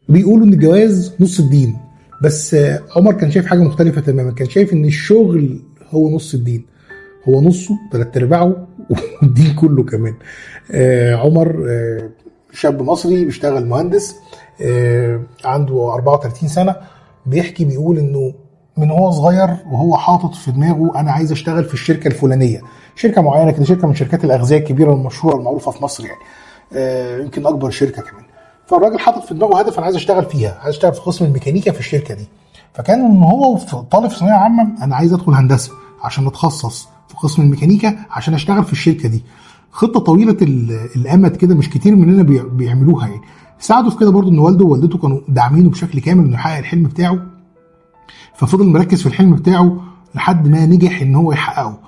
بيقولوا ان الجواز نص الدين، بس عمر كان شايف حاجة مختلفة تماما. كان شايف ان الشغل هو نص الدين، هو نصه، ثلاث ارباعه، والدين كله كمان. عمر شاب مصري بيشتغل مهندس، عنده 34 سنه. بيحكي بيقول انه من هو صغير وهو حاطط في دماغه انا عايز اشتغل في الشركة الفلانيه، شركة معينة كده، شركة من شركات الاغذية الكبيرة المشهورة المعروفة في مصر يعني، يمكن اكبر شركة كمان. فالراجل حاطط في دماغه هدف، انا عايز اشتغل فيها، عايز اشتغل في قسم الميكانيكا في الشركة دي. فكان من هو طالب في ثانوية عامه، انا عايز ادخل هندسة عشان اتخصص في قسم الميكانيكا عشان اشتغل في الشركة دي. خطه طويلة الامد كده، مش كتير مننا بيعملوها يعني. ساعده في كده برضو ان والده ووالدته كانوا داعمينه بشكل كامل انه يحقق الحلم بتاعه، ففضل مركز في الحلم بتاعه لحد ما نجح ان هو يحققه.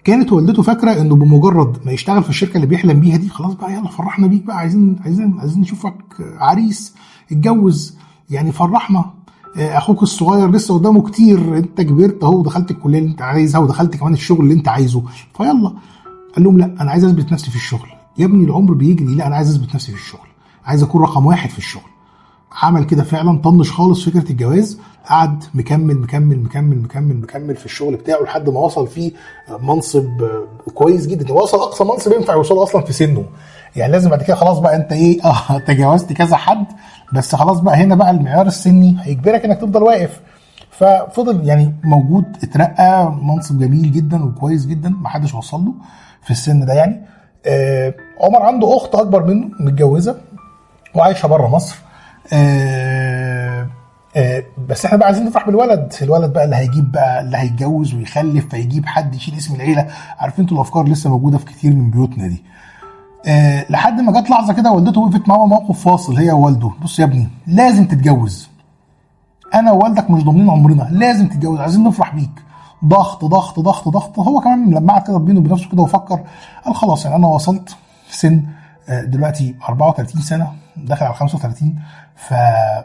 كانت والدته فاكره انه بمجرد ما يشتغل في الشركة اللي بيحلم بيها دي، خلاص بقى يلا فرحنا بيك بقى، عايزين عايزين عايزين نشوفك عريس، اتجوز يعني، فرحنا، اخوك الصغير لسه قدامه كتير، انت كبرت اهو ودخلت الكلية اللي انت عايزها ودخلت كمان الشغل اللي انت عايزه، فيلا. قال لهم لا، انا عايز اثبت نفسي في الشغل. يا ابني العمر بيجري. لا، انا عايز اثبت نفسي في الشغل، عايز اكون رقم واحد في الشغل. عمل كده فعلا، طنش خالص فكرة الجواز، قعد مكمل مكمل مكمل مكمل مكمل في الشغل بتاعه لحد ما وصل فيه منصب كويس جدا، وصل اقصى منصب ينفع يوصله اصلا في سنة يعني. لازم بعد كده خلاص بقى انت ايه، تجاوزت كذا حد، بس خلاص بقى هنا بقى المعيار السني هيجبرك انك تفضل واقف. ففضل يعني موجود، اترقى منصب جميل جدا وكويس جدا ما حدش وصل له في السن ده يعني. عمر عنده اخت اكبر منه متجوزة وعايشة بره مصر. بس احنا بقى عايزين نفرح بالولد، الولد بقى اللي هيجيب بقى، اللي هيتجوز ويخلف فيجيب حد يشيل اسم العيله. عارفين انتوا الافكار لسه موجودة في كتير من بيوتنا دي. لحد ما جت لحظة كده والدته وقفت معاه موقف فاصل هي ووالده. بص يا ابني، لازم تتجوز، انا ووالدك مش ضامنين عمرنا، لازم تتجوز، عايزين نفرح بيك. ضغط ضغط ضغط ضغط. هو كمان لما قعد كده بينه وبين نفسه كده وفكر، قال خلاص يعني انا وصلت سن دلوقتي 34 سنه، داخل على 35،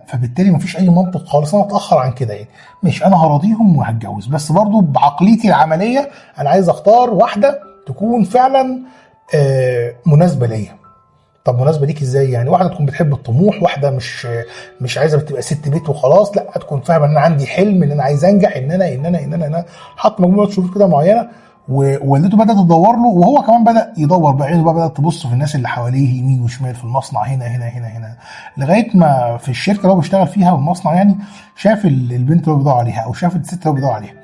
فبالتالي مفيش اي منطق خالص انا اتاخر عن كده يعني. مش انا هراضيهم وهتجوز، بس برضو بعقليتي العملية انا عايز اختار واحدة تكون فعلا مناسبة ليا. طب مناسبة ليك ازاي يعني؟ واحدة تكون بتحب الطموح، واحدة مش عايزه تبقى ست بيت وخلاص، لا تكون فاهمه ان انا عندي حلم، ان انا عايز انجح، ان انا ان انا ان انا, إن أنا. حط مجموعة شروط كده معينه، ووالدته بدات تدور له، وهو كمان بدا يدور بعينه بقى، بدات تبص في الناس اللي حواليه يمين وشمال في المصنع، هنا هنا هنا هنا، لغاية ما في الشركة اللي هو بيشتغل فيها والمصنع يعني، شاف البنت اللي هو بيدور عليها، او شاف الست اللي هو بيدور عليها.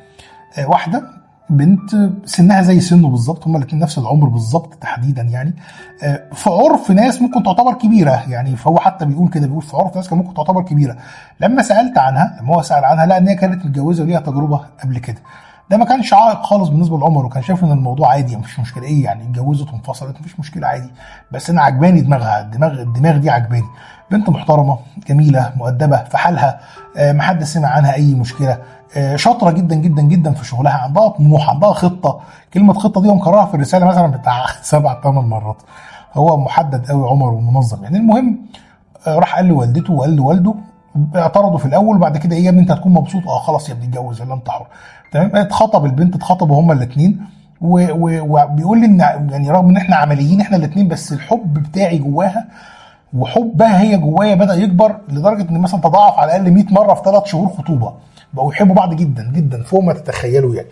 واحدة بنت سنها زي سنة بالظبط، هما الاثنين نفس العمر بالظبط تحديدا يعني. في عرف ناس ممكن تعتبر كبيرة يعني، فهو حتى بيقول كده، بيقول في عرف ناس كان ممكن تعتبر كبيره. لما سالت عنها، لما هو سال عنها، لقى ان هي كانت متجوزة وليها تجربه قبل كده. ده ما كانش عائق خالص بالنسبة لعمر، وكان شايف ان الموضوع عادي، مفيش مشكله، ايه يعني اتجوزت وانفصلت، مفيش مشكلة عادي، بس انا عجباني دماغها، الدماغ دي عجباني، بنت محترمه جميلة مؤدبة في حالها، محدش سمع عنها اي مشكله، شاطرة جدا جدا جدا في شغلها، عندها طموح، عندها خطه. كلمة خطه دي هو مكررها في الرسالة مثلا بتاع 7 8 مرات. هو محدد قوي عمر ومنظم يعني. المهم راح قال لوالدته وقال لوالده، اعترضوا في الاول، وبعد كده ايه يا ابني انت هتكون مبسوط، خلاص يا ابني اتجوز ولا انت حر، تمام. اتخطب البنت، اتخطبوا هما الاثنين، وبيقول لي ان يعني رغم ان احنا عمليين احنا الاثنين، بس الحب بتاعي جواها وحبها هي جوايا بدا يكبر لدرجة ان مثلا تضاعف على الاقل 100 مرة في 3 شهور خطوبه. بقوا يحبوا بعض جدا جدا فوق ما تتخيلوا يعني.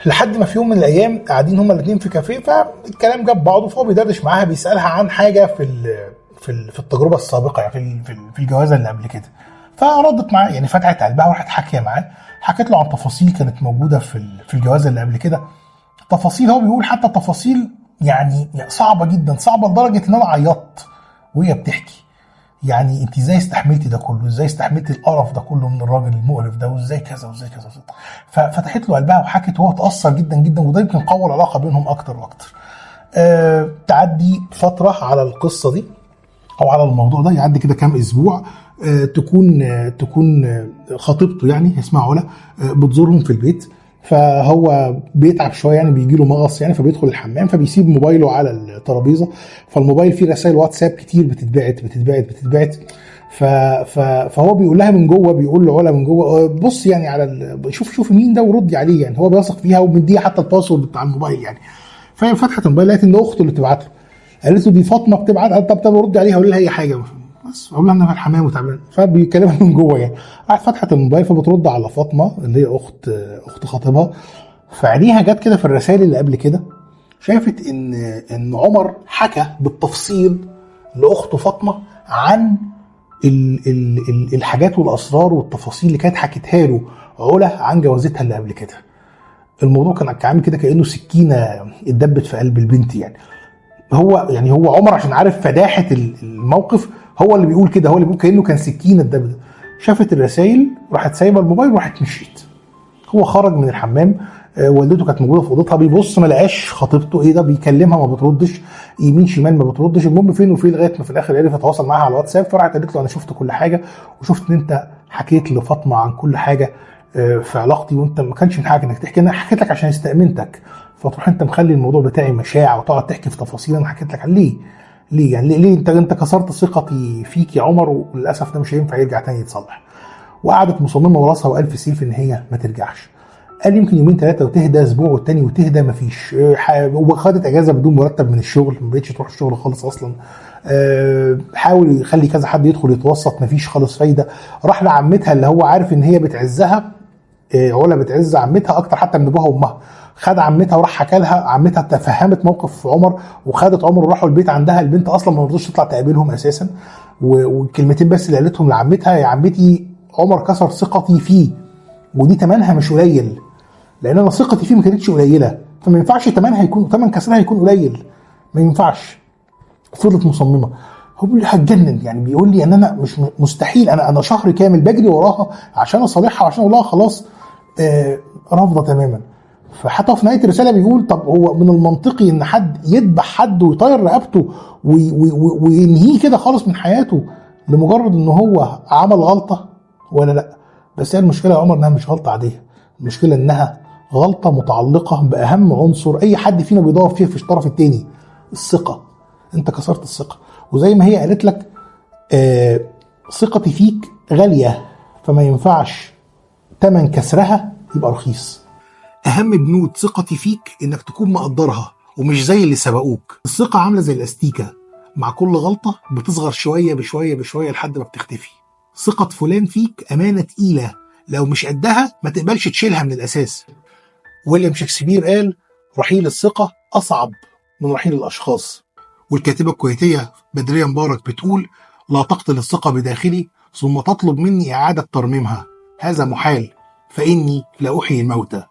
لحد ما في يوم من الايام قاعدين هما الاثنين في كافيه، فالكلام جاب بعضه، فهو بيدردش معاها بيسالها عن حاجة في التجربة السابقة يعني في الجوازه اللي قبل كده. فردت معاه يعني، فتحت قلبها وراحت حاكيه معاه، حكت له عن تفاصيل كانت موجودة في الجوازه اللي قبل كده. تفاصيل هو بيقول حتى تفاصيل يعني صعبة جدا، صعبة لدرجة ان انا عيطت وهي بتحكي. يعني انت ازاي استحملتي ده كله؟ ازاي استحملتي القرف ده كله من الراجل المقرف ده؟ وازاي كذا وازاي كذا وازاي. ففتحت له قلبها وحكت، وهو اتاثر جدا جدا، وده يمكن قوى العلاقة بينهم اكتر واكتر. تعدي فترة على القصة دي او على الموضوع ده، يعدي كده كام اسبوع، تكون خطيبته يعني اسمها علا، بتزورهم في البيت. فهو بيتعب شوية يعني، بيجي له مغص يعني، فبيدخل الحمام، فبيسيب موبايله على الترابيزة، فالموبايل فيه رسائل واتساب كتير بتتبعت بتتبعت بتتبعت. فهو بيقول لها من جوه، بيقول لعلا من جوه، بص يعني على شوف مين ده وردي عليه يعني. هو بيثق فيها ومديها حتى ال password بتاع الموبايل يعني. فهي فتحت الموبايل لقيت ان اخته اللي بتبعت له، قالت له دي فاطمة بتبعت، طب ردي عليها وقولي لها اي حاجة. بس اقول لها انا في الحمام وتعبان، فبيكلمها من جوه يعني. راحت فتحت الموبايل فبترد على فاطمة اللي هي اخت خطيبها. فعينيها جت كده في الرسائل اللي قبل كده، شافت ان عمر حكى بالتفصيل لاخته فاطمة عن ال ال ال الحاجات والاسرار والتفاصيل اللي كانت حكتها له علا عن جوازتها اللي قبل كده. الموضوع كان عامل كده كانه سكينة اتدبت في قلب البنت يعني. هو يعني هو عمر عشان عارف فداحه الموقف هو اللي بيقول كده، هو اللي بيقول كانه كان سكينة اتدبت. شافت الرسائل راحت سايبه الموبايل وراحت مشيت. هو خرج من الحمام، والدته كانت موجودة في اوضتها، بيبص ما لقاش خطيبته، ايه ده، بيكلمها ما بتردش، يمين شمال ما بتردش. المهم فين وفين لغاية ما في الاخر عرف يتواصل معاها على الواتساب. فراحت قالت له انا شفت كل حاجة، وشفت ان انت حكيت لفاطمة عن كل حاجة في علاقتي، وانت ما كانش من حقك انك تحكي، انا حكيت لك عشان استأمنتك، فتروح انت مخلي الموضوع بتاعي مشاع وتقعد تحكي في تفاصيل انا حكيت لك ليه؟ ليه يعني ليه انت كسرت ثقتي فيك يا عمر، وللاسف ده مش هينفع يرجع تاني يتصلح. وقعدت مصممه وراسها والف سيف ان هي ما ترجعش. قال يمكن يومين ثلاثة وتهدى، اسبوع والتاني وتهدى، مفيش. وخدت اجازه بدون مرتب من الشغل، ما بقتش تروح الشغل خالص اصلا. حاول يخلي كذا حد يدخل يتوسط، مفيش خالص فايده. راح لعمتها اللي هو عارف ان هي بتعزها، علا بتعز عمتها اكتر حتى من ابوها وامها. خد عمتها وراح حكى لها، عمتها تفهمت موقف عمر وخدت عمر وراحوا البيت عندها. البنت اصلا ما رضتش تطلع تقابلهم اساسا، والكلمتين بس اللي قالتهم لعمتها، يا عمتي عمر كسر ثقتي فيه، ودي تمنها مش قليل، لان انا ثقتي فيه ما كانتش قليله، فما ينفعش تمنها يكون، تمن كسرها يكون قليل، ما ينفعش. فضلت مصممه. هو بيقول لي هتجنن يعني، بيقول لي ان انا مش مستحيل، انا شهر كامل بجري وراها عشان اصالحها وعشان اقول لها خلاص، رافضه تماما. فحتى في نهاية الرسالة بيقول طب هو من المنطقي ان حد يذبح حد ويطير رقبته وينهيه كده خالص من حياته لمجرد ان هو عمل غلطه ولا لا؟ بس هي المشكلة يا عمر انها مش غلطه عادية، المشكلة انها غلطه متعلقه باهم عنصر اي حد فينا بيدور فيه في الطرف الثاني، الثقة. انت كسرت الثقة، وزي ما هي قالت لك ثقتي فيك غالية، فما ينفعش تمن كسرها يبقى رخيص. اهم بنود ثقتي فيك انك تكون مقدرها ومش زي اللي سبقوك. الثقة عامله زي الاستيكه، مع كل غلطه بتصغر شوية بشوية بشوية لحد ما بتختفي. ثقة فلان فيك امانه تقيلة، لو مش قدها ما تقبلش تشيلها من الاساس. ويليام شكسبير قال رحيل الثقة اصعب من رحيل الاشخاص. والكاتبه الكويتية بدريه مبارك بتقول لا تقتل الثقة بداخلي ثم تطلب مني اعاده ترميمها، هذا محال، فاني لا احيي الموتى.